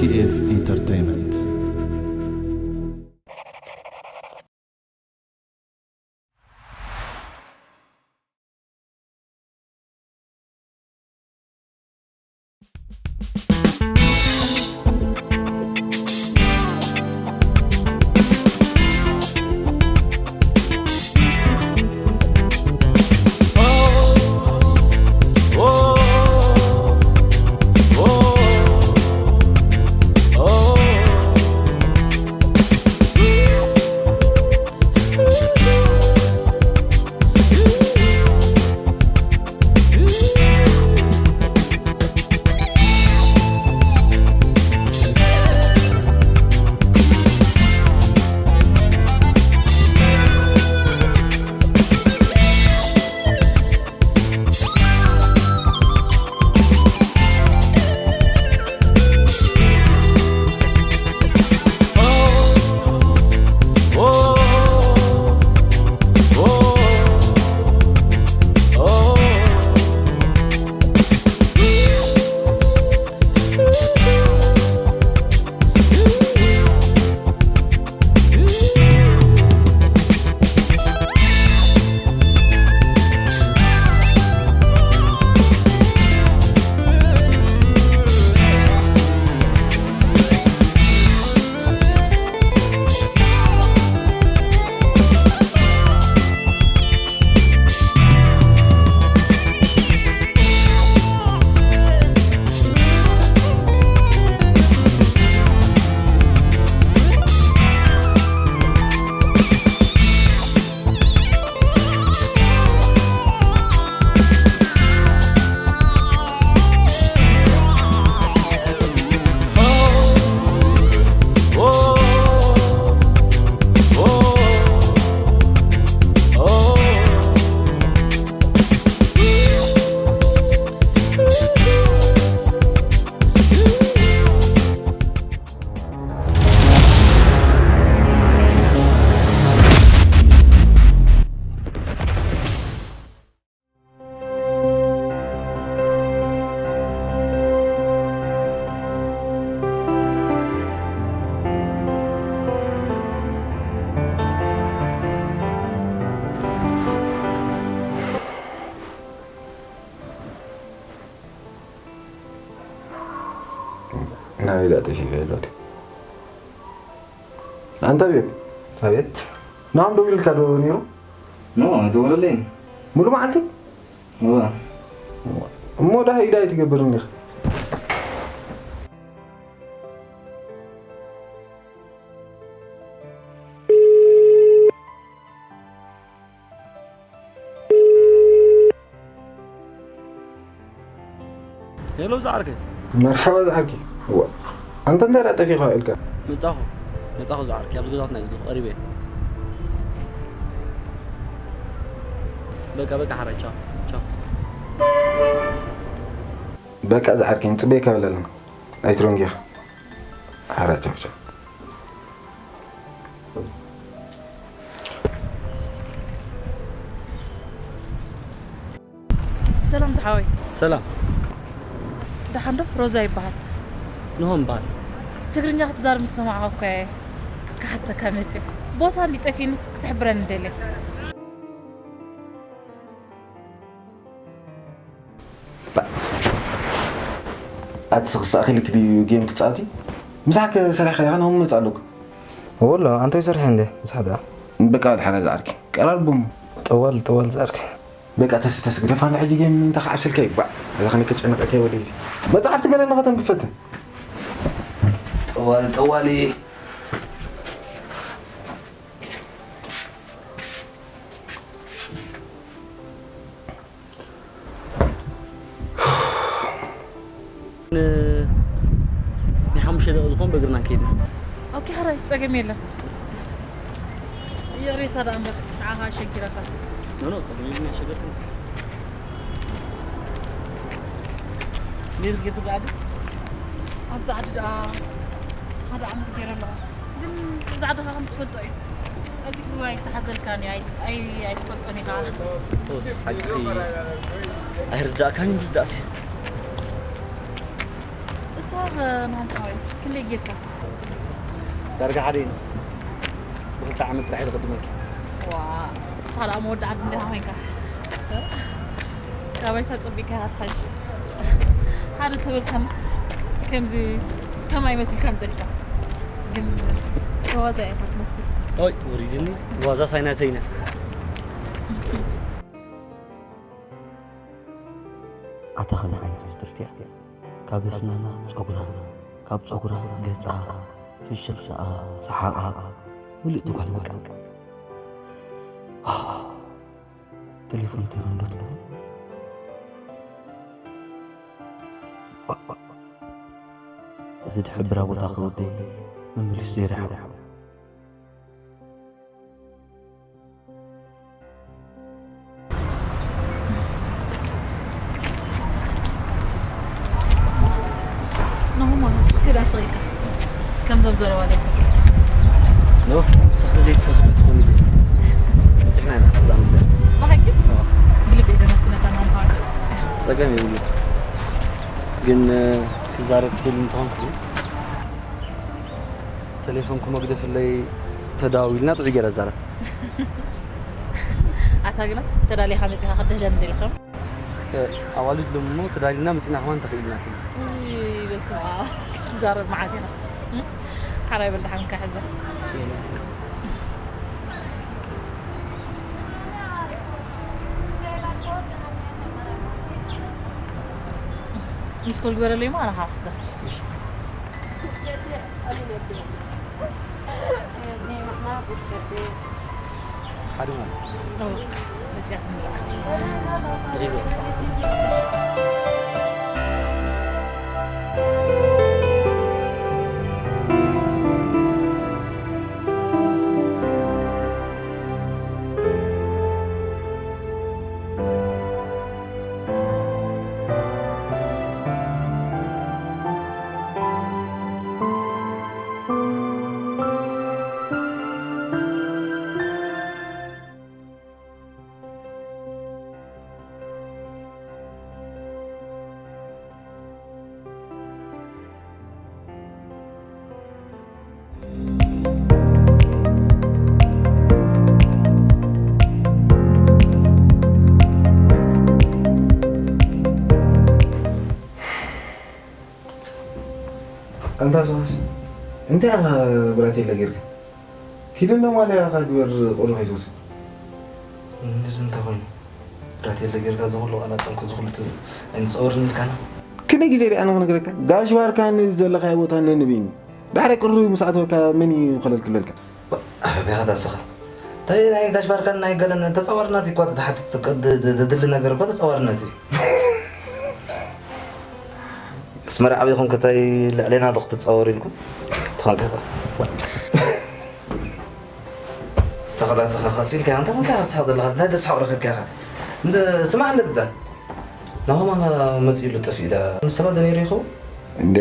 T F Entertainment. ናበይ ደኣ ጠፊፈ ኣሎ ድዩ? ኣንታ ቤብ። ኣቤት። ንዓም ደዊልካ ዶ ነይሩ? ኖ፣ ኣይደወለለይን። ሙሉ መዓልቲ? እዋ። እሞ ዳህ ኢዳ ኣይትገብርን ኢኻ? ሄሎ ዝዓርከይ። መርሓባ ዝዓርከይ። እዋ፣ ኣንታ እንታይ ደኣ ጠፊኻ ኢልካ? መጻኹ፣ መጻኹ ዝዓርከይ፣ ኣብዚ ገዛትና እዩ ዘለኹ፣ ቀሪበ እየ። በቃ፣ በቃ፣ ሓራይ፣ ቻው፣ ቻው። በቃ ዝዓርከይ፣ ንጽበየካ በለልና። ኣይትረንጊኻ። ሓራይ፣ ቻው፣ ቻው። ሰላም ዝሓወይ። ሰላም። ደሓን ዶ? ሮዛ ይበሃል። ንሆም በሃል። ትግርኛ ክትዛረብ ምስ ሰማዕኻ እኮ እየ ክሓተካ መፂእ። ቦታ እንዲ ጠፊእንስ ክትሕብረኒ ደልየ። ኣቲ ስኽስ ኣኺልክ ድዩ ጌም ክትጻወቲ? ምሳሕ ሰሪሕካ ዲኻ? ንሆም መጽእ ኣለኩ። ወላ ኣንተ ይሰርሕ እንዴ? ምሳሕ ደኣ። በቃ በል ሓራ ዝዓርኪ። ቀራርቦም። ጠዋል፣ ጠዋል ዝዓርኪ። በቃ ተስ-፣ ተስ ግደፋ፣ ንሕጂ ጌም እንታይ ከዓብሰልካ እዩ? ባዕ፣ እዛ ከነከጨነቀካ ወደዚ። መጽሓፍቲ ገለ ንኸተንብብ ፈትን። ጠዋል፣ ጠዋል። ን-፣ ናይ ሓሙሽተ ደቂቕ ዝኾን ብእግርና ከይድና። ኦኬ፣ ሕራይ፣ ጸገም የለን። ይቕሬታ ደኣ እምበር፣ ንዓኻ ኣሸጊረካ። ኖ፣ ኖ፣ ጸገም የለን፣ ኣይሸገርኩን። ነይሩ ጌርኩ ደኣ ግን? ኣብዚ ዓዲ ደኣ ሓደ ዓመት ገይረ ኣለኹ። ግን እዚ ዓድኻ ከም ትፈልጦ እዩ። ቀልጢፉ ኣይተሓዘልካን እዩ፣ ኣይ-፣ ኣይ-፣ ኣይትፈልጦን ኢኻ። ቶስ ሓቂ ኣይርዳእካን ይርዳእሲ። እሱ ሳብ ናንታዊ ክንደይ ጌርካ? ዳርጋ ሓደ እዩ። ብክልተ ዓመት ጥራሕ እዩ ዝቕድመኪ። ዋ፣ ሳላ መወዳእታ እንዲኻ ኮይንካ። ካባይሳ ጸቢቕካ ኢኻ ትሓይሽ። ሓደ ተበልካንስ ከምዚ ከማይ መሲልካ ምጸልካ። ግን ዋዛ ኢኻ ትመስል። ኦይ፣ ወሪድኒ። ዋዛ ሳይናተይና። ኣታ ኸመይ ዓይነት ፍጥርቲ እያ? ካብ ኣስናና ጸጉራ፣ ካብ ጸጉራ ገጻ፣ ፍሽኽታኣ፣ ሰሓቓ፣ ምልእቲ ጓል በቃ። ዋው! ቴሌፎን ትህበኒ ዶ ትብሉ? እዚ ድሕብራ ቦታ ክወደይ መመሊሱ ዘይረሕቦ። ናሆማ፣ ከዳ ስቕ ኢልካ። ከምዞም ዘረባ ዘይፈትሑ። ኖ፣ ንስኺ ዘይትፈትሑ ትኾኑ ኢኹም። በጺሕና ኢና፣ ኣብዛ ምድሪ። ብሓቂ? ኣዎ። ብልቢ እየ ደመስግነካ ናሆማ። ጸገም የብሉን። ግን፣ ክዛረብ ክደሊ እንተኾንኩ፣ ቴሌፎንኩ መግደፍለይ ተዳዊልና ጥዑይ ገይረ ዛረብ። ኣታ ግና ተዳሊኻ መጺኻ ክድህለን ደሊኻ? እ፣ ኣዋልድ ሎሚ እሞ ተዳሊና መጺና ከማን ተኽኢልና። ውይ፣ በስመ ኣብ። ክትዛረብ መዓት ኢኻ። እም? ሓራይ በል ደሓንካ ሕዛ። ሚስኮል ግበረለይ እሞ ኣነ ኸዓ ክሕዛ። እሺ። ሓደ ማለት። ኦ፣ መጽያ ክንብላ። ሪቦ። ኣንታ ሰዋስ፣ እንታይ ኢኻ ብራቴላ ጌርካ? ኪድ እንዶ ማልያኻ ግበር፣ ቁሩብ ከይትወስድ። እንደዚ እንታይ ኮይኑ? ብራቴላ ጌርካ እዚ ኩሉ ቃላት ጸምኩ፣ እዚ ኩሉ ተ-፣ ኣይንጻወርን ኢልካና? ክንደይ ግዜ ሪኣና ክነግረካ? ጋሽ ባርካ ነዚ ዘለኻዮ ቦታ ነንብይኒ። ዳሕራይ ቅሩብ ምስ ኣተወካ መን እዩ ኸለል ክብለልካ? ኣበይ ኢኻ ዳስኻ? እንታይ ናይ ጋሽ ባርካን ናይ ገለን ተጻዋርነት እኳ ትሓትት ድ-፣ ድ-፣ ድድሊ ነገር እኳ ተጻዋርነት እዩ። ኣስመራ ዓቢኹም ከታይ ልዕሌና ዶ ክትጻወሩ ኢልኩም? ትኾንካ። ተኸላ ዝኸኸስ ኢልካ፣ እንታይ፣ እንታይ ክትስሕቕ ዘለኻ? እንታይ ደስሓቕ ረኺብካ ኢኻ? እንደ-፣ ስማዕ፣ እንደ ብዳ። ናሆማ መጺኡ ኣሎ፣ ጠፊኡ ዳ። ምስ ሰባት ዶ ነይሩ ይኸውን? እንደ፣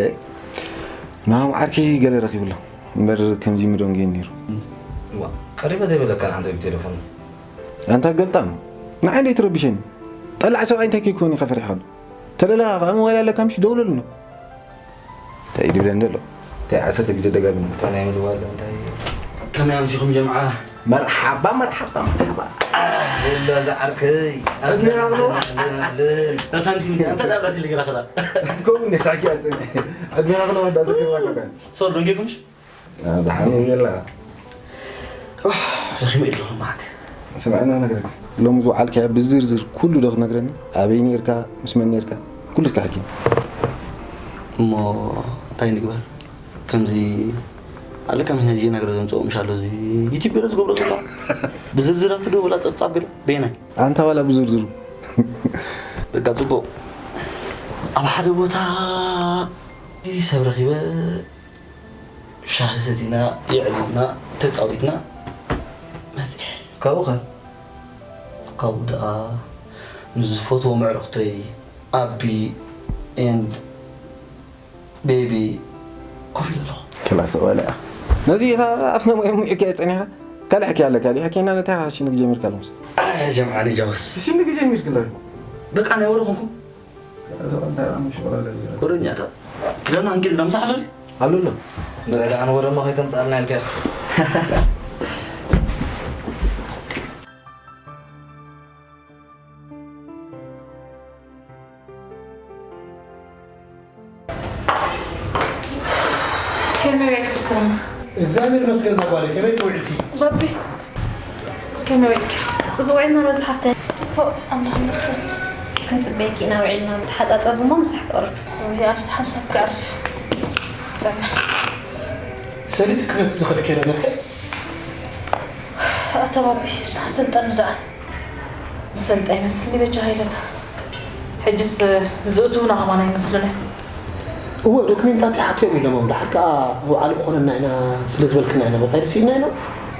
ናሆም ዓርከይ ገለ ረኺቡ ኣሎ። እምበር ከምዚ ምደንጉየኒ ነይሩ። ዋ፣ ቀሪበ ዘይበለካ ንዓንተ ብቴሌፎን። ኣንታ ገልጣም፣ ንዓይ እንደ ትረብሸኒ። ጠላዕ ሰብኣይ እንታይ ከይኮን ኢኻ ፈሪሕካሉ? ተደለኻ ከኣ ሞባይል ኣለካ ምሽ? ደውለሉ ነው። እንታይ እዩ ድብለኒ ዘሎ? እንታይ ዓሰርተ ግዜ ደጋግሙ። እንታይ ናይ ምድዋል እንታይ? ከመይ ኣምሲኹም ጀምዓ? መርሓባ፣ መርሓባ፣ መርሓባ። የለ፣ እዛ ዓርከይ። ዕድሜና ብሎ። ኣህለን፣ ኣህለን፣ ኣህለን። ሳንቲም እንዲያ፣ እንታይ ዳብራት ኢለ ገራ ከላ? ከምኡ እንዲያ፣ ታኪ ኣጽኒ። ዕድሜና ብሎ፣ ወዳ ዘክር ማከታ። ሶር፣ ደንጌኩምሽ? ኣልሓምዱሊላህ። ኡፍ፣ ደኺመ ኢለ ኣለኹ መዓት። ስምዐና ነግረካ። ሎሚ ዝወዓልካዮ ብዝርዝር ኩሉ ዶ ክትነግረኒ? ኣበይ ነይርካ? ምስ መን ነይርካ? ኩሉ እስከ ሓኪም። እሞ እንታይ ንግበር? ከምዚ ኣለካ መኪና ዲጄ ናገረ ዘምጽኦ ምሽ ኣሎ፣ እዚ ዩቲብ ገለ ዝገብሮ ዘሎ። ብዝርዝራት ዶ ወላ ጸብጻብ ገለ? በየናይ? ኣንታ ዋላ ብዝርዝሩ። በቃ ጽቡቕ። ኣብ ሓደ ቦታ ሰብ ረኺበ ሻሂ ሰቲና፣ የዕሊልና፣ ተጻዊትና መጺሐ። ካብኡ ኸ? ካብኡ ደኣ ምስ ዝፈትዎ ምዕርኽተይ ኣቢ ኤንድ ቤቢ ኮፍ ኢለ ኣለኹ። ክላስ ቆልዓ። ነዚ ኢኻ ኣፍና ሙዒካ ጸኒኻ? ካልእ ሕክያ ኣለካ ድዩ? ሕክየና ነታ ኢኻ ሽንግ ጀሚርካ ሎምስ። ኣይ ጀምዓ ንጃውስ። ሽንግ ጀሚርክላ? በቃ ናይ ወረ ኾንኩም። ወረኛታት። ሎና እንግል ደምሳሕ ዶ? ኣሎ ኣሎ። በረዳ ኣነ ወረማ ከይተምጻልና ኢልካ። ከመይ ውዒልኪ ብሰላም? እግዚኣብሔር ይመስገን። እዛ ጓለይ ከመይ ውዒልኪ? ባቢ፣ ከመይ ውዒልኪ? ጽቡቕ ውዒልና ሮዛ ሓፍተይ። ጽቡቕ፣ ኣምላኽ ይመስገን። ክንጽበየኪ ኢና ውዒልና። ተሓጻጸቢ እሞ ምሳሕ ክቐርብ። ወይ፣ ኣነስ ሓንሳብ ክኣርፍ። ጸንሕ። ሰሊጥ ክበት ዝኸድከ ነገር ከ? ኣታ ባቢ፣ ተኸሰልጠኒ ደኣ። ዝሰልጠ ይመስልኒ በጃኻ ኢለካ። ሕጅስ ዝእትውና ከማን ኣይመስሉን እዮም። እወ፣ ዶክሜንታት ይሓትዮም ኢሎሞም። ደሓር ከኣ መውዓሊ ክኾነና ኢና ስለ ዝበልክና ኢና፣ ቦታ ደስ ኢልና ኢና።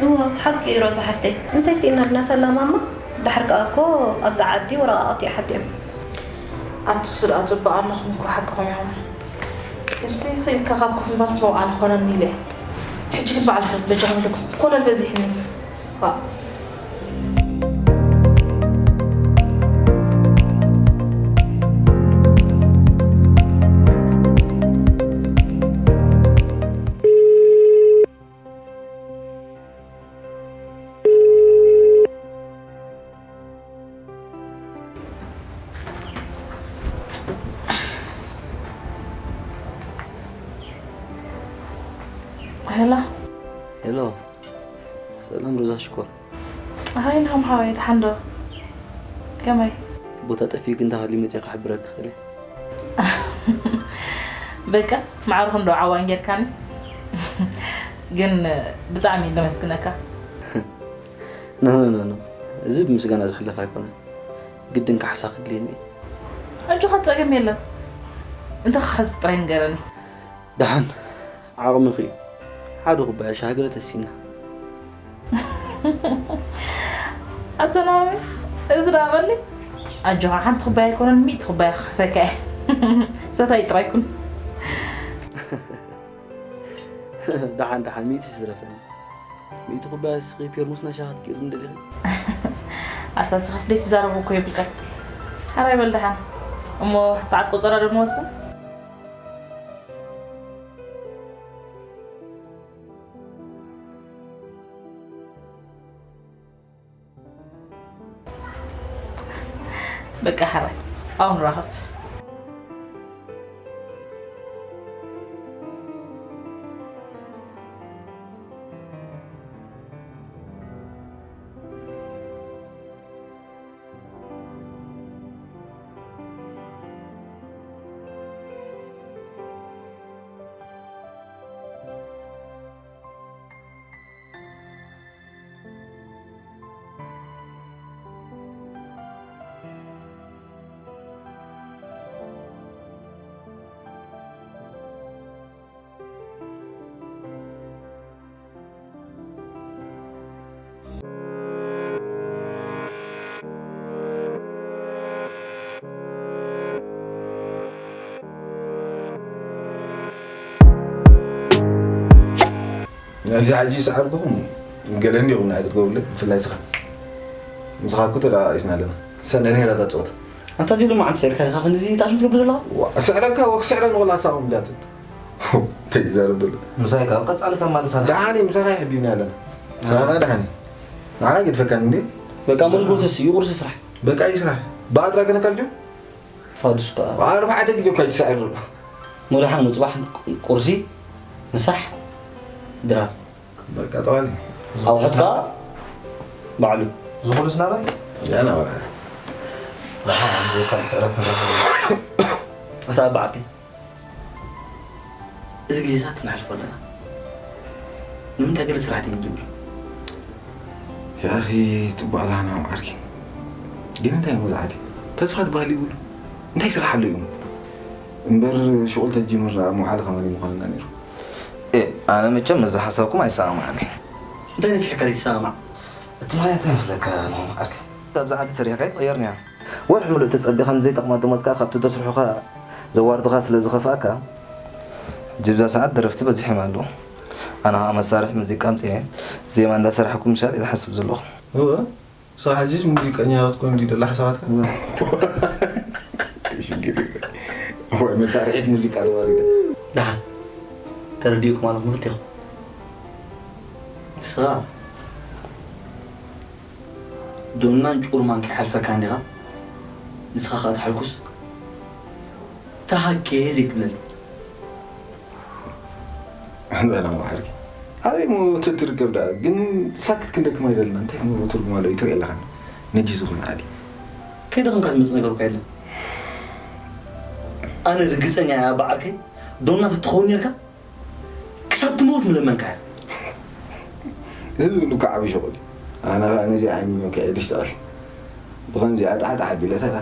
እወ፣ ሓቂ እዩ ሮዛ ሓፍተይ። እንታይ ስኢና ድና ሰላም ማማ? ደሓር ከኣ እኮ ኣብዛ ዓዲ ወረቓቕቲ ይሓትዮም። ኣቲ እሱ ደኣ ጽቡቕ ኣለኹም እኮ ሓቅኹም ኢኹም። ክንሲ ስኢልካ ካብ ኮፍ ምባልስ መውዓሊ ክኾነኒ ኢለ። ሕጂ ግን በዓል ፍረት በጃኹም ኢለኩም ኮለል በዚሕኒ። ዋእ። ሄሎ። ሄሎ። ሰላም ሮዛ ሽኮር። ሃይ ናሆም ሓወይ፣ ደሓን ዶ? ከመይ? ቦታ ጠፊኡ ግን እንተ ሃልዩ መጺአ ክሕብረኪ ክእል እየ። በቃ፣ ማዕረ ክንዶ ዓዋን ጌርካኒ። ግን ብጣዕሚ እየ ዘመስግነካ። ኖ፣ ኖ፣ ኖ፣ ኖ። እዚ ብምስጋና ዝሕለፍ ኣይኮነን። ግድን ካሕሳ ክድልየኒ እዩ። ኣጆኻ፣ ጸገም የለን። እንታይ ክሕዝ ጥራይ ንገረኒ። ደሓን፣ ዓቕምኺ እዩ። ሓደ ኩባያ ሻሂ ገለ ተሲና። ኣታ ናሆም፣ እዚ ደኣ በሊ። ኣጆኻ፣ ሓንቲ ኩባያ ኣይኮነን፣ ሚእቲ ኩባያ ክኽሕሰካ እየ። ሰታይ ጥራይ ኩን። ደሓን፣ ደሓን፣ ሚእቲ ዝረፈኒ። ሚእቲ ኩባያ እስኺ ፔርሙስ ናይ ሻሂ ክትቅይርኒ ደሊኺ? ኣታ እስኻስ ዘይትዛረቦ እኮ የብልካን። ሓራይ በል ደሓን። እሞ ሰዓት ቆጸራ ዶ ንወስን? በቃ ሓራይ፣ ኣብኡ ንራኸብ። ነዚ ሕጂ ሰዓርኩኹም ገለ እንዲኹም ንዓይ ክትገብሩለይ፣ ብፍላይ ስኻ። ምሳኻ እኮ ተደቓቒስና ኣለና። ሰንደል ነይራ እታ ጸወታ። ኣንታ ጀሉ መዓልቲ ስዒርካ ኢኻ ክንድዚ ታሽም ትገብር ዘለኻ? ዋ፣ ስዕረካ ወክስዕረ ንወላ ሳቕ እንዳትን። እንታይ ይዛረብ ዘሎ? ምሳይ ካብ ቀጻሊ ተማልሳ። ደሓን እዩ፣ ምሳኻ ይሕቢና ኣለና። ምሳኻ ደሓን እዩ። ንዓና ገድፈካኒ እንዴ? በቃ ሙሉ ቦተስ እዩ ቁርሲ ስራሕ። በቃ ይስራሕ። ባትራ ከነካልጆ? ፋዱስ ከኣ። ኣርባዕተ ግዜ እኳ ይስዕር ዘሎ። ሙሉ ደሓን ምጽባሕ ቁርሲ፣ ምሳሕ፣ ድራር። በቃ ጠዋሊ። ኣቑሑት ከኣ ባዕሉ። ዝኹሉስ ናባይ? ያ ናባይ። ደሓን ኣንብቦ ካብ ስዕረት ንረኽቦ። ኣታ ኣባ ዓርከይ፣ እዚ ግዜታት ክነሕልፎ ኣለና። ንምንታይ ገለ ስራሕ ዘይንጅምር? ያኺ፣ ጽቡቕ ኣላህና ዓርኪ። ግን እንታይ እሞ ዝዓዲ? ተስፋ ዝበሃል ይብሉ። እንታይ ስራሕ ኣሎ እዩ? እምበር ሽቁል ተጅምር ኣብ መውዓሊ ከማን ምዃንና ነይሩ። ኤ፣ ኣነ መቸም እዚ ሓሳብኩም ኣይሰማማዕን እየ። እንታይ ነፊሕካ ዘይትሰማማዕ? እቲ ምኽንያት እንታይ ይመስለካ ናሆም ዓርከይ? ካብዛ ዓዲ ሰሪሕካ ኣይትቕየርን እያ። ወርሒ ምሉእ ተጸቢኻ ንዘይጠቕማ ደሞዝካ ካብቲ ደስርሑኻ ዘዋርዱኻ ስለ ዝኸፍኣካ፣ ሕጂ ብዛ ሰዓት ደረፍቲ በዚሖም ኣለዉ። ኣነ ኸኣ መሳርሒ ሙዚቃ ኣምጺኤ ዜማ እንዳሰራሕኩ ምሻል ኢለ ሓስብ ዘለኹ። እወ፣ ንስኻ ሕጂስ ሙዚቀኛ ክትኮን ድዩ ደላ ሓሳባትካ? እወ። ሽግር የለን። ወይ መሳርሒት ሙዚቃ ተዋሪደ። ደሓን ተረዲኡኩም ኣለኹም ክልቴኹም። ንስኻ ዶናን ጩርማን ከይሓልፈካ እንዲኻ፣ ንስኻ ከኣ ትሓልኩስ፣ ተሃኬ ዘይትብለኒ። ኣንታ ደኣ ማዕርኪ። ኣበይ እሞ ትርከብ ደኣ? ግን ሳክት ክንደክም ኣይደለና። እንታይ እሞ ትርጉም ኣለዎ? ይትርኢ ኣለኻ። ነጂ ዝኾነ ዓዲ። ከይደኸምካ ዝመጽእ ነገር እኮ የለን። ኣነ ርግጸኛ እየ፣ ኣባ ዓርከይ፣ ዶና ተትኸውን ኔርካ፣ ክሳብ ትመውት ምለመንካያ። እዚ ኩሉ እኮ ዓቢ ሸቑል እዩ። ኣነ ኸኣ ነዚ ዓይኒ ነኪዐ ድሽተቐል። ብኸምዚኣ ጣዕጣዕ ኣቢለተላ።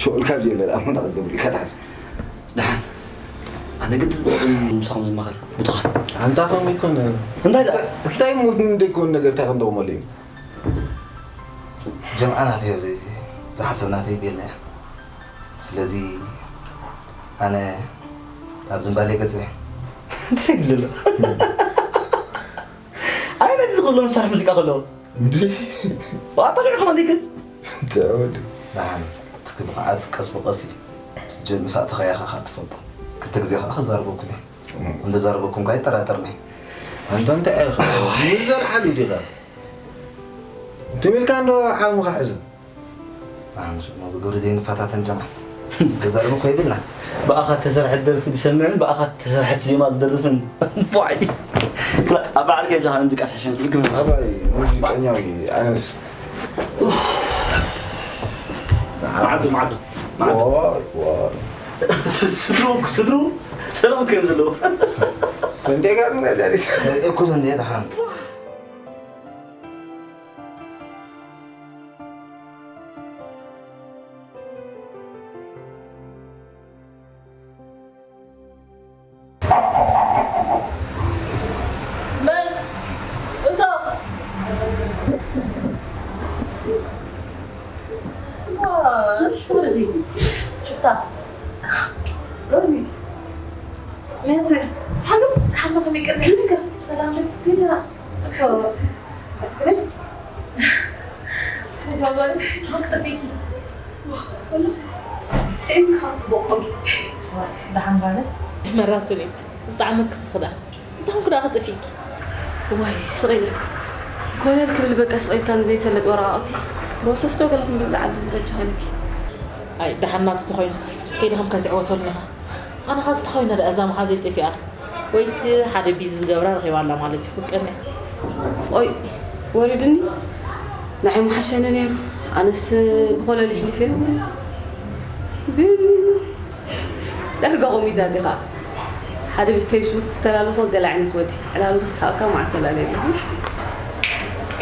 ሸቑል ካብ ዘየለ ደኣ እሞ እንታይ ክገብር ኢልካ ትሓስብ? ደሓን። ኣነ ግድን ብቕድሚ ምሳኹም ዝማኸር ብቱኻት። ኣንታ ከምኡ ይኮነ። እንታይ ደኣ? እንታይ እሞ እንደይኮን ነገር እንታይ ክንጠቕመሉ እዩ? ጀምዓ ናተይ ኣብዚ ዝሓሰብናተይ ቤላ እያ። ስለዚ ኣነ ናብ ዝምባሌ ገጽ እየ። እንታይ ይብል ኣሎ? ኣይ፣ ነዚ ዝኽብሎ መሳርሒ ሙዚቃ ከለዎ። እንዲ? ዋ፣ ጠሊዑ ከመ እንዲክን? እንታይ ወዲ? ደሓን፣ እቲ ብቕዓት ቀስ ብቐስ እዩ። ምስ ጀ-፣ ምስ ኣተኻያ ኸዓ ትፈልጦ። ክልተ ግዜ ኸዓ ክዛረበኩም እየ። እም። እንተዛረበኩም ከኣ ኣይጠራጠርኒ። ኣንታ እንታይ ኢኻ? ምዘርሓሉ ዲኻ? ትም ኢልካ እንዶ ዓቕምኻ ሕዝ። ኣነ ምስ እሞ ብግብሪ ዘይንፈታተን ጀምዓ። ክዛረብ እኮ ይብልና። ብኣኻ እተሰርሐት ደርፊ ዝሰምዕን ብኣኻ እተሰርሐት ዜማ ዝደርፍን። ቧይ። ክላ-፣ ኣብ ባዕልካ ኢኻ ሙዚቃ ስሕሸን ስልክ ምን? ኣባይ ሙዚቀኛዊ ኣነስ። መዓዱ፣ መዓዱ፣ መዓዱ። ዋ፣ ዋ። ስ-፣ ስድሩ፣ ስድሩ ሰላም ከዮም ዘለዎ። እንዴ ጋር ምን ያዳሪስ? እኩል እንዴ ደሓን። መን? እቶ። ዋ፣ ስምዒት። ሽፍታ። ሮዚ። መን? ሓሎ፣ ሓሎ፣ ከመይ ቀኒኻ? ሰላም ዶ? ጌና። ጽፎ ኣትክልል። ስጋባል ትወቅጠ ፌኪ። ወላ ጥዕምካ ጽቡቕ ኮንኪ። ደሓን ባለ። መራስኒት ዝጠዓመክስ ክዳ። እንታይ ኮንኩ ደኣ ክጥፊኪ? ዋይ፣ ስቕ ኢለ። ኮለል ክብል በቃ ስቕ ኢልካ ንዘይሰለጥ ወረቓቕቲ ፕሮሰስ ዶ ገለ ክንብል ዝዓዲ ዝበጃኻለኪ። ኣይ፣ ደሓን ናቱ ተኾይኑስ ከይደኸምካ ኣይትዕወተሉን ኢኻ። ኣነ ኻስ ተኾይነ ደኣ እዛ መሓዘይ ጠፊኣ። ወይስ ሓደ ቢዚ ዝገብራ ረኺባ ኣላ ማለት እዩ? ክቀንያ። ኦይ፣ ወሪድኒ። ንዓይ ምሓሸኒ ነይሩ። ኣነስ ብኾለል ይሕልፍ እየ። ግን ዳርጋ ቆሚታት ኢኻ። ሓደ ብፌስቡክ ዝተላለኾ ገለ ዓይነት ወዲ። ዕላሉ ከስሓቕካ መዓት ተላለየ ኣለኹ።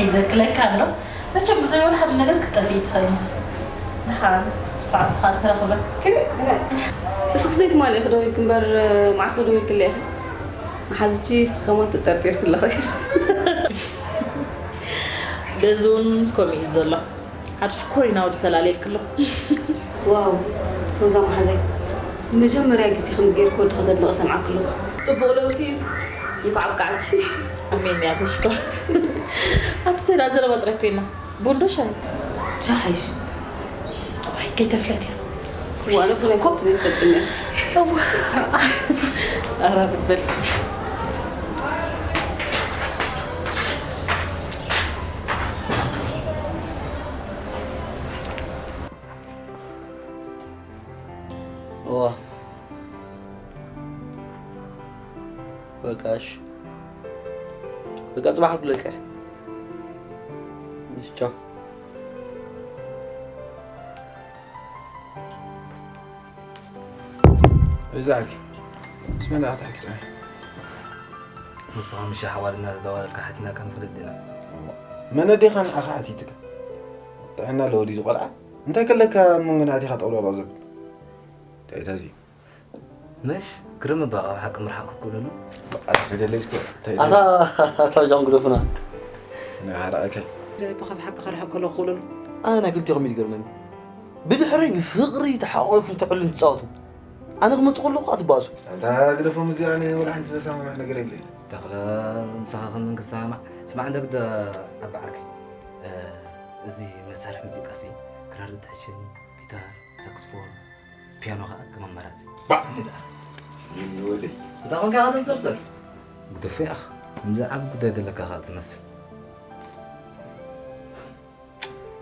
ይዘክለካ ኣሎ። መቸም ብዘይ ወላ ሓደ ነገር ክትጠፍኢ ትኽእሊ። ደሓን፣ ባዕስኻ ትረኽበ። ግን፣ ግን፣ እስኺ ዘይትማሊ ኢኺ ደዊልኪ እምበር፣ መዓስ ዶ ደዊልክለይ ኢኺ? መሓዝቺ እስኺ ከማን ተጠርጢርኪ ኣለኺ። በዚ እውን ከምኡ እዩ ዘሎ። ሓደ ሽኮሪና ወዲ ተላለየልኪ ኣለኹ። ዋው፣ ሮዛ መሓዘይ፣ ንመጀመርያ ግዜ ከምዚ ጌርኪ ወድኺ ዘድንቐ ሰምዓኪ ኣለኹ። ጽቡቕ ለውጢ እዩ። እንኳዕ ኣብቃዓኪ። ኣሜን እያ፣ ተሽኮር። ኣቲ ተይዳ ዘረባ ጥራይ ኮይና። ቡን ዶ ሻሂ? ሻሂ ሓይሽ። እዋይ፣ ከይተፍለጥያ። ዋላ ስለ ኮት ዘይፈልጥኒ። እዋ። ኧረ በል። እዋ። በቃ እሺ። በቃ ጽባሕ ክብለካ እየ። እሺ፣ ቻው። እዛ ዓርኪ፣ ምስ መን ደኣ ክትሕኪ ጸኒሕኪ? ንስኻ ምሽ ኣሕዋት እናተደዋወልካ ሓቲናካ ንፈልጥ ዲና? መን ኣዴኻ ንዓኻ ሓቲትካ? ጥዕና ኣለዎ ድዩ እዚ ቆልዓ? እንታይ ከለካ ኣብ መንጎና ኣቲኻ ጠውለቕለቕ ዘብል? እንታይ እዩ እዚ? ምሽ፣ ግርም እባ ካብ ሓቂ ምርሓቕ ክትክእለሉ። ኣታ ተደለይስኮ፣ እንታይ ኣታ፣ ኣታ ጃም ግደፉና። ንዓረቐከ። ካብ ሓቂ ክርሕቕ ከሎ ክኽእለሉ። ኣነ ናይ ክልቲኹም እዩ ዝገርመኒ። ብድሕረይ ብፍቕሪ ተሓቋቑፉ እንትዕሉ እንትጻወቱ። ኣነ ክመጽእ ከለኹ ኣትባእሱ። ኣንታ ግደፎም፣ እዚ ኣነ ወላ ሓንቲ ዘሰማምዕ ነገር የብለይን። ተኽለ፣ ምሳኻ ከመን ክሰማማዕ? ስማዕ፣ እንደ ግደ ኣባ ዓርኪ፣ እ፣ እዚ መሳርሒ ሙዚቃሲ ክራር ትሕሸኒ፣ ጊታር፣ ሳክስፎን፣ ፒያኖ ኸኣ ከም ኣማራጺ። ባ! ነዛ። ወደይ። እንታይ ኮንካ ኢኻ ተንጸርጸር? ግደፎ ኢኻ። ከምዚ ዓቢ ጉዳይ ዘለካ ከኣ ትመስል።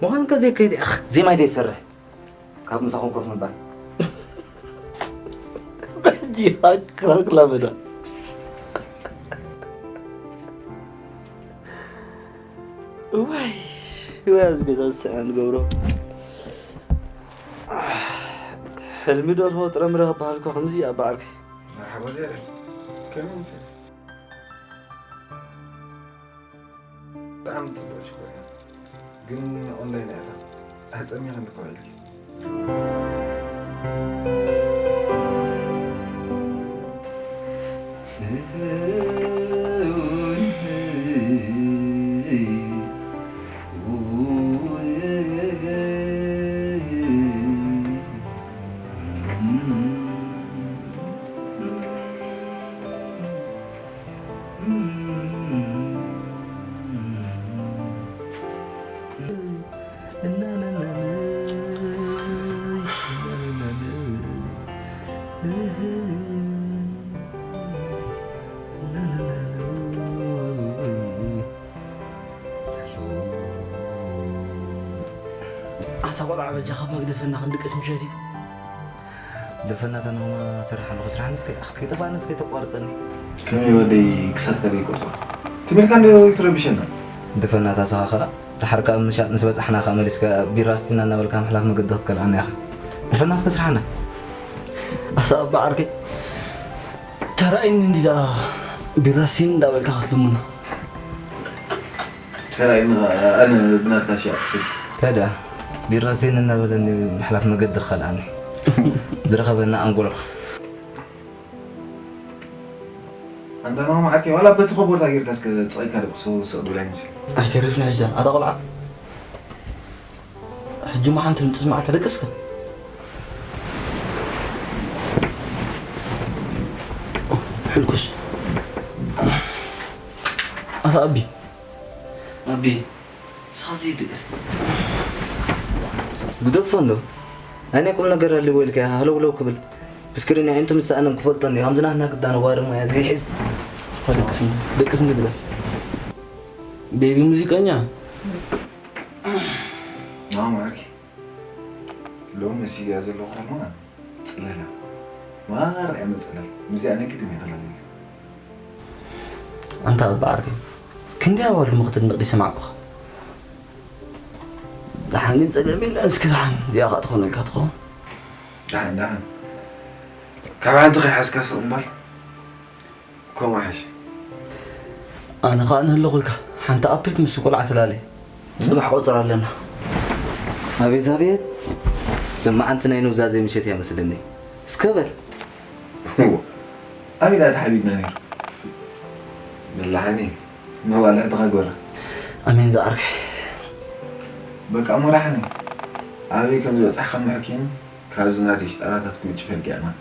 ምዃንካ ዘይከይድ ኢኻ። ዜማይ ዘይሰርሕ። ካብ ምሳኹም ኮፍ ምባል። በጂ ሃክ ክላመዳ። ዋይ፣ ዋይ፣ ኣብዚ ገዛ ዝሰዕና ንገብሮ። ሕልሚ ደርሆ ጥረ ምረ ክበሃል እኳ ከምዚ እያ በዓልከይ። መርሓባ ዝያዳ። ከመይ ይምሰል? ብጣዕሚ ጽቡቕ ሽኮር እያ። ግን ኦንላይን እያ እታ። ኣጸሚኽኒ እኮ ኢልኪ። ኣታ ቆልዓ በጃኻ ባግ ደፈና ክንድቅስ ምሸት እዩ። ደፈናታ ንኹማ ስራሕ ኣለኹ፣ ስራሕ ንስከ፣ ኣኽ፣ ከይጠፋእኒ እስከ ተቋርጸኒ። ከመይ ወደይ ክሳድካ ዘይቆርጾ? ትምህርትካ እንዶ ትረብሸና። ደፈናታ ስኻ ኸኣ፣ ድሓር ከኣ ምሻጥ ምስ በጻሕና ኸኣ መሊስካ ቢራ ኣስቲና እናበልካ ምሕላፍ መገዲ ክትከልኣና ኢኻ። ደፈና እስከ ስራሕና። ኣሳ ኣባ ዓርከይ፣ ተራእይኒ እንዲ ደኣ ቢራ ኣስቲኒ እንዳበልካ ክትልምኖ። ተራእይኒ ኸኣ ኣነ ብናትካ ሽያጥ ክስብ። እንታይ ደኣ፣ ቢራ ኣስቲኒ እናበለኒ ምሕላፍ መገዲ ክኸልኣኒ። ዝረኸበና ኣንጎሎ። ኣንታ ናሆም ዓርከይ፣ ዋላ በቲ ኮቦርታ ጌርካ እስከ ጸቒጥካ ደቂ ሰው ስቕ ድብል ኣይመስል። ኣይተርፍን ሕጂ፣ ኣታ ቆልዓ። ሕጂ እሞ ሓንቲ ምጽስ መዓልታ ደቅስካ። ሕልኩስ። ኣታ ኣቢ። ኣቢ። ንስኻ ዘይድቅስ። ግደፎ እንዶ። ኣይ ናይ ቁም ነገር ኣልዎ ኢልካ ሃለውለው ክብል። ብስክሪን ኣዒንቱ ምስ ሰኣነን ክፈልጦ እንዲ። ከምዚ ናትና ግዳን ዋሪ ሞያ ዘይሕዝ። ኣታ ደቅስ እንዶ። ደቅስ እንዶ ግደፍ። ቤቢ ሙዚቀኛ። ናሆም ዓርከይ። ሎሚ መሲልያ ዘለኹ ከማን ጽለላ። ማራ እያ መጽለል። ምስዚኣ ናይ ግድን እየ ተላልየ። ኣንታ ኣባ ዓርከይ፣ ክንደይ ኣዋልድ ምኽትድንቕ ድዩ ሰማዕኩኻ? ደሓን ግን ጸገም የለን፣ እስኪ ደሓን እዚኣ ኸኣ ትኾነልካ ትኸውን። ደሓን፣ ደሓን። ካብ ሓንቲ ከይሓዝካ ስቕ እምበር። ከምኡ ሓይሽ። ኣነ ኸኣ ንህለኹልካ፣ ሓንቲ ኣፕል ትመስል ቆልዓ ትላለ። ጽባሕ ቆጸራ ኣለና። ኣቤት፣ ኣቤት። ለማዓንቲ ናይ ኑዛዜ ምሸት እያ መስለኒ። እስከ በል። እዎ። ኣበይ ደኣ ተሓቢእና ነይሩ? በላሓኒ። መባልዕትኻ ግበራ። ኣሜን ዝዓርከይ። በቃ እሞ ዳሓኒ። ኣበይ ከም ዝበጻሕካ ምሕኪን ካብዚ ናተይ ሽጣራታት ክውጭ ፈልኪ ኣማን።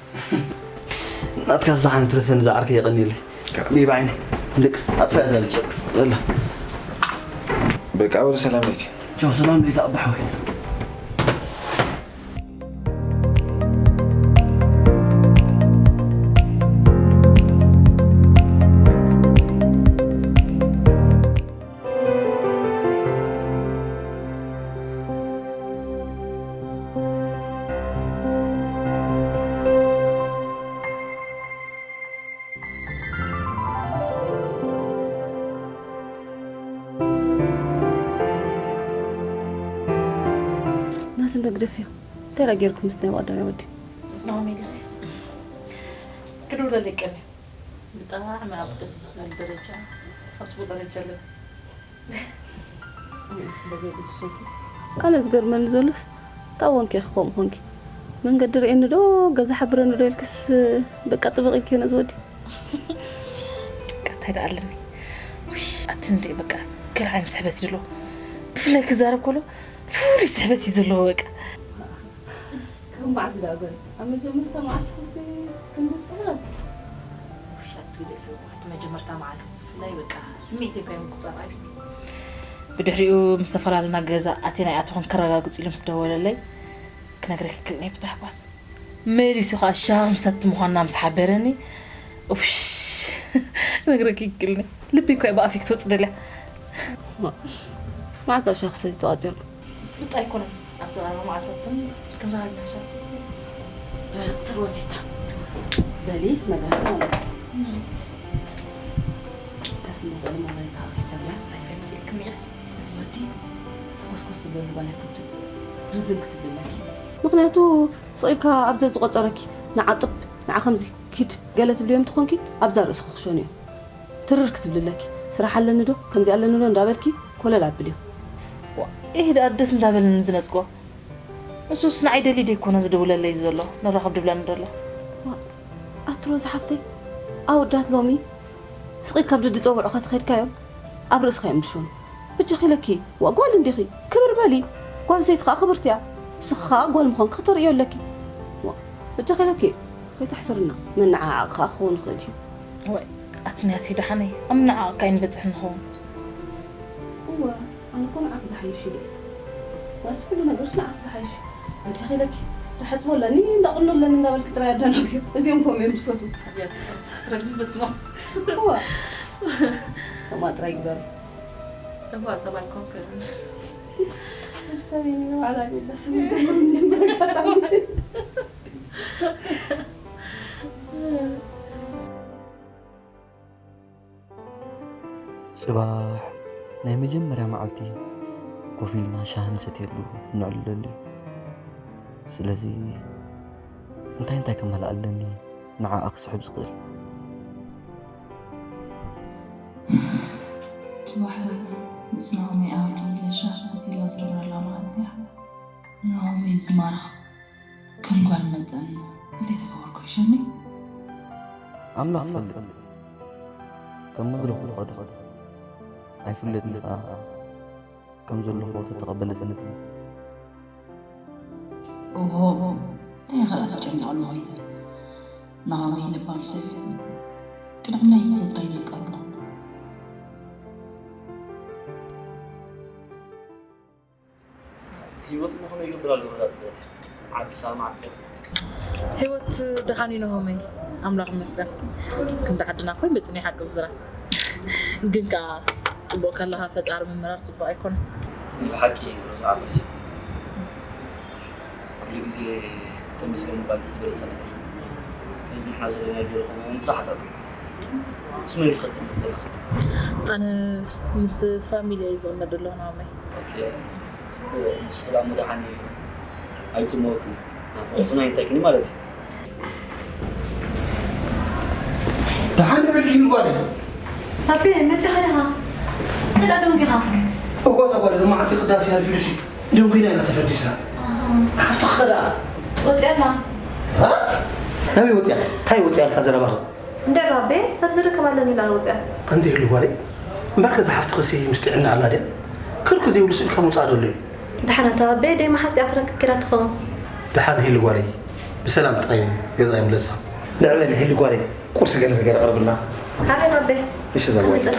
ናትካ ዝሓን ትረፈኒ ዝዓርከይ የቐንየለይ። ካ- ቢብ ዓይኒ። ልቅስ፣ ኣጥፋ እዛ ልጅ። ልቅስ። እላ። በቃ ወደ ሰላም ለይቲ። ቻው፣ ሰላም ለይቲ ኣባ ሓወይ። ናስም ዶ ግደፍዮ? እንታይ ደኣ ጌርኩም ምስ ናይ ብቐደማይ ወዲ? ምጽናሖም ኢለ። ክድውለለይ ቀንዩ። ብጣዕሚ ኣብ ደስ ዝብል ደረጃ፣ ኣብ ጽቡቕ ደረጃ ኣለዉ። ኣነ ዝገርመኒ ዘሎስ፣ ታቦንኪ ኢኺ ከምኡ ኾንኪ? መንገዲ ርእየኒ ዶ፣ ገዛ ሓብረኒ ዶ ኢልክስ፣ በቃ ጥብቕ ኢልኪዮ ነዚ ወዲ? በቃ እንታይ ደኣ ኣለኒ? ውይ፣ ኣቲ ንርኢ በቃ፣ ገለ ዓይነት ስሕበት እዩ ዘለዎ። ብፍላይ ክዛረብ ከሎ፣ ፍሉይ ስሕበት እዩ ዘለዎ በቃ። ከም መዓዝ ደኣ ገለ? ኣብ መጀመርታ መዓልትስ ክንዲ ስሕበት? ውይ፣ ኣቲ ንርኢ ፍሉይ፣ ኣብቲ መጀመርታ መዓልትስ ብፍላይ በቃ፣ ስምዒተይ እኳ ምቁጻር ኣብዩኒ። ብድሕሪኡ ምስ ተፈላለና ገዛ ኣቴና እያ ትኾን ከረጋግጽ ኢሉ ምስ ደወለለይ፣ ክነግረኪ ክልኒ ብታሕጓስ። መሊሱ ከዓ ሻሂ ክንሰቲ ምዃንና ምስ ሓበረኒ፣ ኡሽ፣ ክነግረኪ ይክእልኒ። ልቢ እኮ እያ ብኣፈይ ክትወፅእ ደልያ። ማዕልታ ሻሂ ክሰቲ ተቋፂሩ። ፍሉጥ ኣይኮነን። ኣብ ዘባና መዓልታት ከም ክንረሃልና ሻሂ ክትሰቲ። ዶክተር ወሲታ በሊ መብራህቲ ማለት እዩ። ዳስ መበሊ ሞባይል ከዓ ከይሰብላ ፅጣይ ፈልጥ ኢልክም እያ። ወዲ ተኾስኮስ ዝበሉ ጓል ኣይፈቱ። ርዝም ክትብለኪ። ምክንያቱ ስቕ ኢልካ ኣብ ዘዝቆፀረኪ ንዓ ጥብ ንዓ ከምዚ ኪድ ገለ ትብልዮም ትኾንኪ ኣብዛ ርእስኺ ክሸኑ እዮም። ትርር ክትብልለኪ ስራሕ ኣለኒ ዶ ከምዚ ኣለኒ ዶ እንዳበልኪ ኮለል ኣብልዮ። ዋ፣ ይሄ ደኣ ደስ እንዳበለኒ ዝነጽጎ። ንሱስ ንዓይ ደልዩ ደይኮነ ዝድውለለይ ዘሎ፣ ንራኸብ ድብለኒ ደሎ። ኣትሮ ዝሓፍተይ ኣወዳት ሎሚ ስቕ ኢልካ ብድድፀውዑ ከተኸድካዮም ኣብ ርእስኻ እዮም ድሸኑ። በጃኺ ኢለኪ ዋ ጓል እንዲኺ ክብር በሊ። ጓል ሰይቲ ኸዓ ክብርቲ እያ። ንስኺ ኸዓ ጓል ምዃንኪ ክተርእዮ ኣለኪ። ዋ በጃኺ ኢለኪ ከይተሕስርና። መነዓዓቒ ኸዓ ክኸውን ይኽእል እዩ። ወይ ኣትንያት ደሓነይ ኣብ ምንዓቕ ካይን በፅሕ ንኸውን። እወ ኣነ እኮ ንዓኺ ዝሓይሽ ኢለ። ዋስ ኩሉ ነገርስ ንዓኺ ዝሓይሽ እዩ። በጃኺ ኢለኪ ተሓፅቦ ኣለኒ እንዳቑኖ ኣለኒ እንዳበልኪ ጥራይ ኣዳናግዮ። እዚኦም ከምኡ እዮም ዝፈትዉ። ኣብያተ ሰብሳት ረግም በስሞ እዋ ከምኣ ጥራይ ግበሪ። እዋ ሰብ ኣይኮንክን። ሰብ ሰበይኒ ባዕላ ቤዛ ሰብ ኣይኮንክን። በረካታ ጽባሕ ናይ መጀመርያ መዓልቲ ኮፍ ኢልና ሻሂ ንሰትየሉ ንዕልለሉ እዩ። ስለዚ እንታይ እንታይ ከማልእ ኣለኒ ንዓኣ ክስሕብ ዝኽእል? ጽባሕ ምስ ናሆመይ ኣውዲለ ሻሂ ክሰትየላ ዝጀምረላ መዓልቲ እያ። ናሆመይ ዝማርኽ ከም ጓል መጠን እንተይተፈቐርኩ ይሸኒ። ኣምላኽ ይፈልጥ ከም መድረኹ ዝኸዶ ኣይፍለጥኒ ከኣ ከም ዘለኹ ተተቐበለትኒ። ኦሆ እንታይ ኢኻ ደኣ ተጨኒቐሉ ኮይንካ? ናሆመይ ለባም ሰብ እዩ። ቅድሚ ናይ ዘጥራይ ደቀሎ። ህይወት ምኾነ ይገብር ኣሎ ረጋግበት ዓዲ ሳማ ዓዲ ህይወት ደሓን እዩ ናሆመይ ኣምላኽ ይመስገን። ክንዲ ዓድና እኮ ይመፅኒ ሓቂ ብዝራ ግን ከዓ ፅቡቕ ከለኻ ፈጣሪ ምምራር ፅቡቕ ኣይኮነን። ናይ ብሓቂ ሮዛ ዓባይ ሰብ ኩሉ ግዜ ተመስገን ምባል እቲ ዝበለፀ ነገር። ነዚ ንሕና ዘለናዮ ዘይረኸብዎ እውን ብዙሓት ኣለዉ። ምስ መን ኢኺ ትቕመጢ ዘለኺ? ኣነ ምስ ፋሚሊ እየ ዝቕመጥ ዘለኹ ናሆመይ። ኦኬ፣ ጽቡቕ። ንስኺ ደኣ መድሓኒ ኣይጽመወክን እዩ። ናፍቖቱ ናይ እንታይ ክን ማለት እዩ? ደሓን ዶ በልኪ ጓለይ? ኣቤ መጺኻ ዲኻ? እንታይ ደኣ ደንጒኻ? እኮ እዛ ጓል ሎማዓንቲ ቅዳሴ ኣርፊዱሲ ደንጒና ኢና ተፈዲስና። ሓፍትኺ ከ ደኣ? ወጺኣ ኣላ። ሃ? ናበይ ወጺኣ? እንታይ ወጺኣ ኢልካ ዘረባኺ? እንድዒ ባቤ ሰብ ዝርከብ ኣለኒ ኢላ ወፂኣ። ኣንቲ ህሉ ጓለይ እምበርከ እዛ ሓፍትኽሲ ምስ ጥዕና ኣላ ድያ? ከልኩ ዘይብሉ ስኢልካ ምውፃእ ደሎ እዩ። ደሓን ኣታ ባቤ ደይ መሓዝቲኣ ክትረክብ ኪዳ ትኸውን። ደሓን ሂሉ ጓለይ ብሰላም ጥራይ ገዛ ይምለሳ። ንዕበሊ ሂሉ ጓለይ ቁርሲ ገለ ነገር ኣቕርብልና። ሓበይ ባቤ። እሺ እዛ ጓለይ።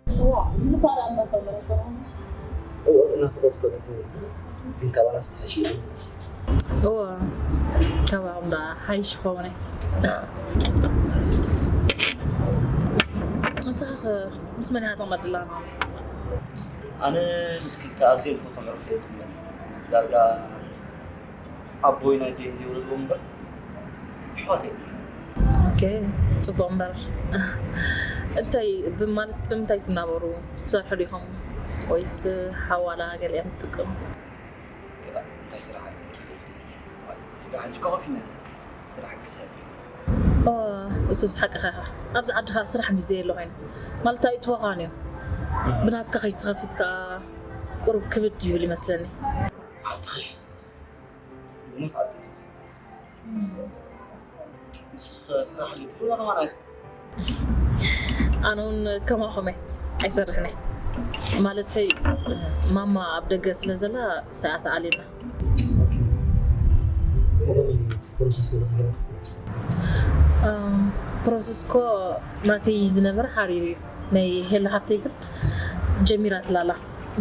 እዋ እቲ ናፍቆት ከበድኒ ግን ካባናስ ትሕሽ እዩ። እወ ካባኹም ደኣ ሓይሽ ክኸውን እየ። ንስኻ ኸ ምስ መን ኢኻ ተቐመጥ ደላ ናሆመይ? ኣነ ምስ ክልተ ኣዝየ ዝፈትዎም ኣዕሩኽተይ እየ ዝቕመጥ። ዳርጋ ኣቦይን ኣደይን ዘይወለድዎም እምበር ኣሕዋተይ። ኦኬ፣ ፅቡቕ እምበር እንታይ ብማለት ብምንታይ ትናበሩ? ትሰርሑ ዲኹም ወይስ ሓዋላ ገሊኦም ትጥቀሙ? እንታይ ስራሕ ኣለኪ? ስጋ ሕጂ ኮፍ ኢለ ስራሕ ግርሰብ እሱስ ሓቅኻ ኢኻ። ኣብዚ ዓዲ ኸዓ ስራሕ እንዲ ዘየሎ ኮይኑ ማለት ኣይትወኻን እዮም። ብናትካ ከይትኸፍት ከዓ ቁሩብ ክብድ ይብል ይመስለኒ። ዓዲ ኸይት ግሙት ዓዲ ንስኻ ስራሕ ኣለኪ ኩላ ከማና ኣነ እውን ከማኹም እየ ኣይሰርሕን እየ ማለተይ ማማ ኣብ ደገ ስለ ዘላ ሰዓት ኣሊና ፕሮሰስ እኮ ናተይ ዝነበረ ሓሪሩ እዩ ናይ ሄሎ ሓፍተይ ግን ጀሚራትላ ኣላ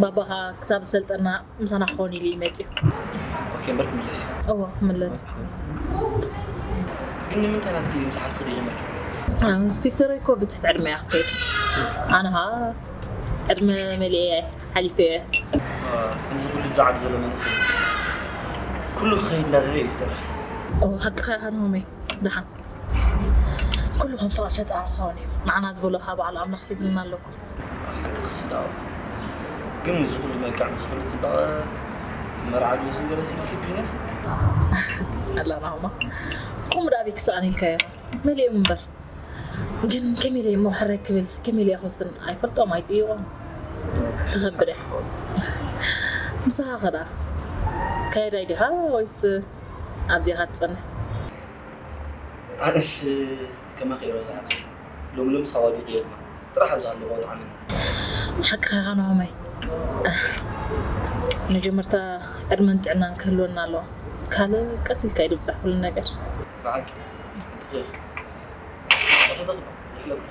ባባኻ ክሳብ ዝሰልጠና ምሳና ክኸውን ኢሉ እዩ መፅኡ ኦኬ እምበር ክምለስ እዩ እዎ ክምለስ ግን ንምንታይ ናትኪ ምፅሓፍ ትኽዲ ጀመርኪ ሲስተረይ እኮ ብትሕቲ ዕድመ እያ ክትከይድ ኣነ ኸዓ ዕድመ መሊአ ሓሊፈ እየ ከምዚ ኩሉ ብዛዕባ ዘሎ መንእሰይ ኩሉ ክኸይድ እንዳደለ እዩ ዝተርፍ ሓቅኻ ኢኻ ናሆመይ ደሓን ኩሉ ከም ፍቓድ ሸጣሪ ክኸውን እዩ ንዓና ዝበሎ ካብ በዓል ኣምላኽ ሒዝልና ኣለኩ ሓቂ ክስዳው ግን እዚ ኩሉ መልክዕ ምስ ኩሉ ፅባቐ መርዓ ድዩ ዝገለስ ይክብ ይነስ ኣላ ናሆማ ከምኡ ደኣ ቤት ክስኣን ኢልካዮ መሊኦም እምበር ግን ከመይ ኢለ እሞ ሕረ ክብል ከመይ ኢለ ክውስን ኣይፈልጦም ኣይጥይቖም ትኸብድ እያ ንስኻ ኸዳ ካየዳይ ዲኻ ወይስ ኣብዚኣ ኢኻ ትጸንሕ ኣነስ ከማኺ ኢሮ ዝሓፍስ ሎምሎም ሳዋዲቂ የኽማ ጥራሕ ኣብ ዝሃለዎ ጣዕምን ሓቅኻ ኢኻ ናሆመይ መጀመርታ ዕድመን ጥዕናን ክህልወና ኣለዎ ካልእ ቀስ ኢልካ እዩ ድብዛሕ ኩሉ ነገር ብሓቂ ሓቅኺ ኢኺ ኣሰደቕ ዝሕለኩም